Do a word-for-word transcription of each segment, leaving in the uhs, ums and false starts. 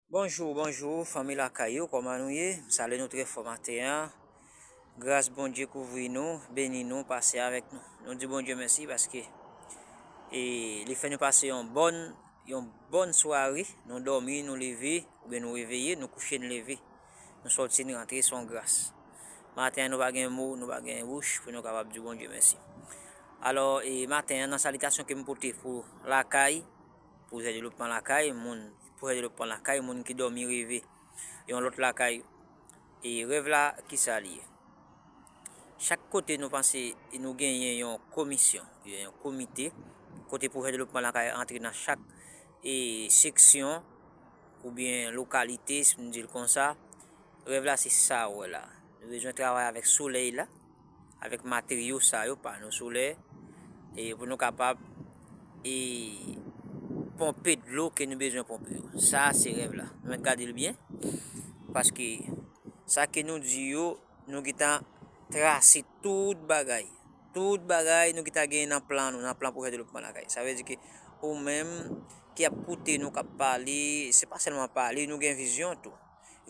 Bonjou, bonjou, fanmi lakay yo, kòman nou ye? M salye nou trè fò maten an. Gras Bondye kouvri nou, beni nou, pase avèk nou. Nou di Bondye mèsi paske e, li fè nou pase yon bòn, yon bòn sware. Nou dòmi, nou leve, oubyen nou reveye, nou kouche, nou leve. Nou sòti, nou rantre, se yon gras. Maten an, nou pa gen mo, nou pa gen bouch pou nou kapab di Bondye mèsi. Alò, e, maten an, nan salitasyon ke m pote pou lakay, pwojè devlopman lakay, moun, pwojè devlopman lakay, moun ki dòmi reve yon lòt lakay. E rèv la, ki sa li ye? Chak kote nou panse nou genyen yon komisyon, yon komite, kote pwojè devlopman lakay antre nan chak e, seksyon oubyen lokalite, si nou di l konsa. Rèv la, se sa ou wè la. Nou bezwen travay avèk solèy la, avèk materyo sa yo, pano solè, e pou nou kapab e, ponpe dlo ke nou bezwen ponpe yo. Sa se rèv la. Nou mèt gade l byen, paske sa ke nou di yo, nou gentan trase tout bagay. Tout bagay nou gentan genyen nan plan nou, nan plan pwojè devlopman lakay. Sa vle di ke ou menm ki ap koute nou, k ap pale, se pa sèlman pale, nou gen vizyon tou.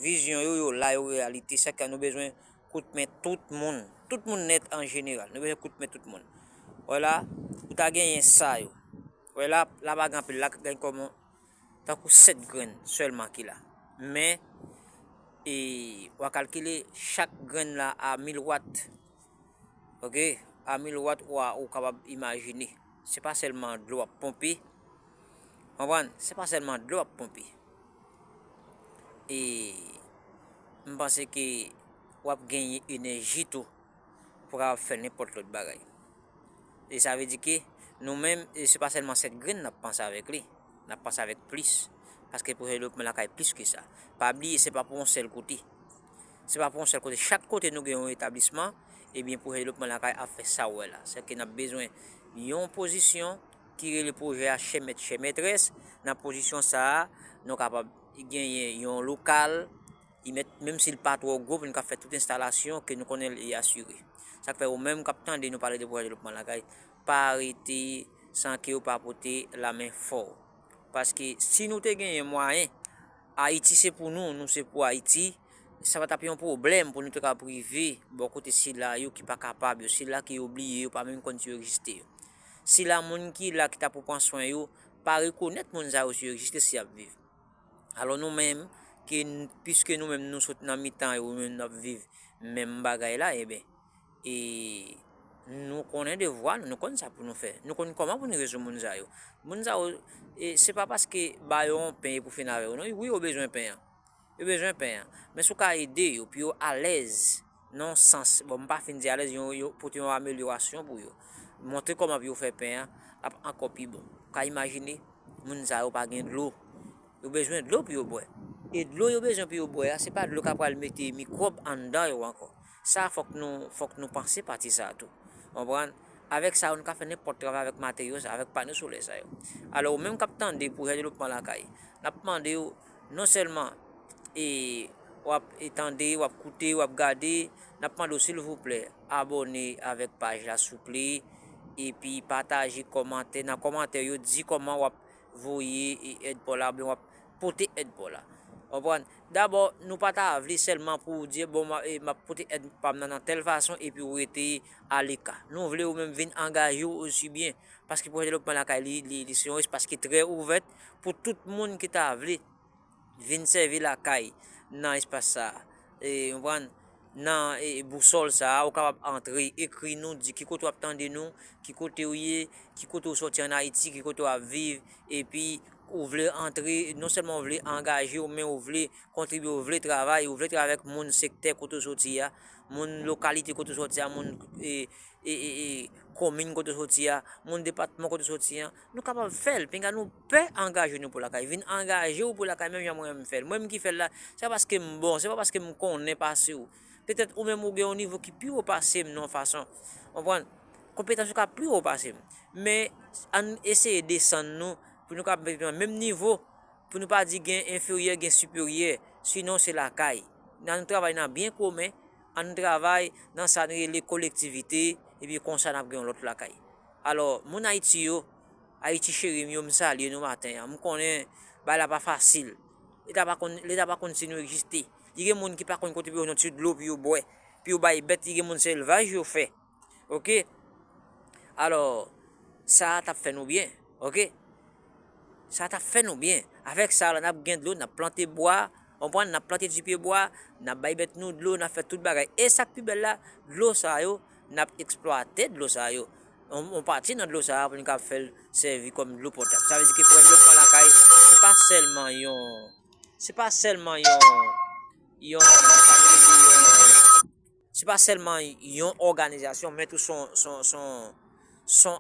Vizyon yo, yo la, yo reyalite. Sa ke nou bezwen kout men tout moun. Tout moun nèt an jeneral. Nou bezwen kout men tout moun. Wè la, ou ta genyen sa yo. Wè la, la pa gen anpil, la gen kòman tankou sèt grenn sèlman ki la. Men, e, w a kalkile chak grenn la a mil wat. Oke? A mil wat ou a, ou kapab imajine. Se pa sèlman dlo w ap ponpe. Konprann? Se pa sèlman dlo w ap ponpe. E m panse ke w ap genyen enèji tou pou kapab fè nenpòt lòt bagay. E sa vle di ke nou menm, e se pa sèlman sèt grenn n ap panse avèk li, n ap panse avèk plis. Paske pwojè devlopman lakay plis ke sa. Pa bliye, se pa pou yon sèl kote. Se pa pou yon sèl kote. Chak kote nou gen yon etablisman, ebyen, pwojè devlopman lakay ap fè sa w wè la. Sèke n ap bezwen yon pozisyon ki rele pwojè a chè mèt, chè mètrès. Nan pozisyon sa a, nou kapab genyen yon lokal, li mèt, menm si l pa twò gwo, pou nou ka fè tout enstalasyon ke nou konnen li asire. Sa k fè ou menm k ap tande nou pale de pwojè devlopman lakay, pa rete san ke w pa pote lamen fò. Paske si nou te genyen mwayen, Ayiti se pou nou, nou se pou Ayiti, sa pa t ap yon pwoblèm pou nou te ka prive bò kote sila yo ki pa kapab yo, sila ke yo bliye, yo pa menm konn si yo egziste yo. Sila moun ki la ki ta pou pran swen yo, pa rekonèt moun sa yo si yo egziste, si y ap viv. Alò nou menm, ke n-, piske nou menm nou sot nan mitan yo, nou menm n ap viv menm bagay la, enben, e nou konnen devwa nou, nou konn sa pou nou fè. Nou konn kòman pou nou rezoud moun sa yo. Moun sa yo, e se pa paske ba yo yon pen e pou fin avè yo, non. Wi, yo bezwen pen an. Yo bezwen pen an. Men si w ka ede yo, pou yo alèz, nan yon sans, bon, m pa fin di alèz, yo, yo pote yon amelyorasyon pou yo. Montre kòman pou yo fè pen an, l ap ankò pi bon. Ou ka imajine, moun sa yo pa gen dlo. Yo bezwen dlo pou yo bwè. E dlo yo bezwen pou yo bwè a, se pa dlo k ap pral mete mikwòb anndan yo ankò. Sa, fòk nou, fòk nou panse pati sa a tou. Konprann? Avèk sa yo, nou ka fè nenpòt travay avèk materyo sa, avèk pano solè sa yo. Alò, ou menm k ap tande pwojè devlopman lakay, n ap mande w, non sèlman, e, w ap, e, tande, w ap koute, w ap gade, n ap mande w, silvouplè, abòne avèk paj la, souple, epi pataje, kòmante. Nan kòmantè yo, di kòman w ap voye, e, èd pa w la, oubyen w ap pote èd pa w la. Konprann? Dabò, nou pa ta vle sèlman pou w di, bon, m a, e, m ap pote èd pa m nan, nan tèl fason, epi w rete aleka. Nou vle ou menm vin angaje w osi byen, paske pwojè devlopman lakay li, li, li se yon espas ki trè ouvè pou tout moun ki ta vle vin sèvi lakay nan espas sa a. E, konprann? Nan, e, bousòl sa a, ou kapab antre, ekri nou, di ki kote w ap tande nou, ki kote w ye, ki kote w sòti ann Ayiti, ki kote w ap viv, epi ou vle antre, non sèlman ou vle angaje w, men ou vle kontribye, ou vle travay, ou vle travay avèk moun sektè kote w soti a, moun lokalite kote w soti a, moun, e, e, e, e, komin kote w soti a, moun depatman kote w soti a, nou kapab fè l. Pinga nou pè angaje nou pou lakay. Vin angaje w pou lakay, menm jan mwen menm fè l. Mwen menm ki fè l la, se pa paske m bon, se pa paske m konnen pase w. Petèt ou menm ou gen yon nivo ki pi wo pase m nan yon fason. Konprann? Konpetans ou ka pi wo pase m. Men, ann eseye desann nou pou nou kapab mete nan menm nivo. Pou nou pa di gen enferyè, gen siperyè, sinon se lakay. Ann nou travay nan byen komen, ann nou travay nan sa nou rele kolektivite, epi konsa n ap gen yon lòt lakay. Alò, moun Ayiti yo, Ayiti cheri m yo, m salye nou maten an. M konnen bagay la pa fasil. Leta pa konn, Leta pa konn si nou egziste. Li gen moun ki pa konn kote pou yo jwenn ti dlo pou yo bwè, pou yo bay bèt, li gen moun se elvaj yo fè. Oke? Alò, sa a t ap fè nou byen. Oke? Sa t ap fè nou byen. Avèk sa la, n ap gen dlo, n ap plante bwa, konprann, n ap plante ti pye bwa, n ap bay bèt nou dlo, n ap fè tout bagay. E sa k pi bèl la, dlo sa yo, n ap eksplwate dlo sa yo. On, on pati nan dlo sa a pou n ka fè l sèvi kòm dlo potab. Sa vle di ke pou dlo pran lakay, se pa sèlman yon, se pa sèlman yon, yon, sa vle di yon, se pa sèlman yon òganizasyon, men tou son, son, son, son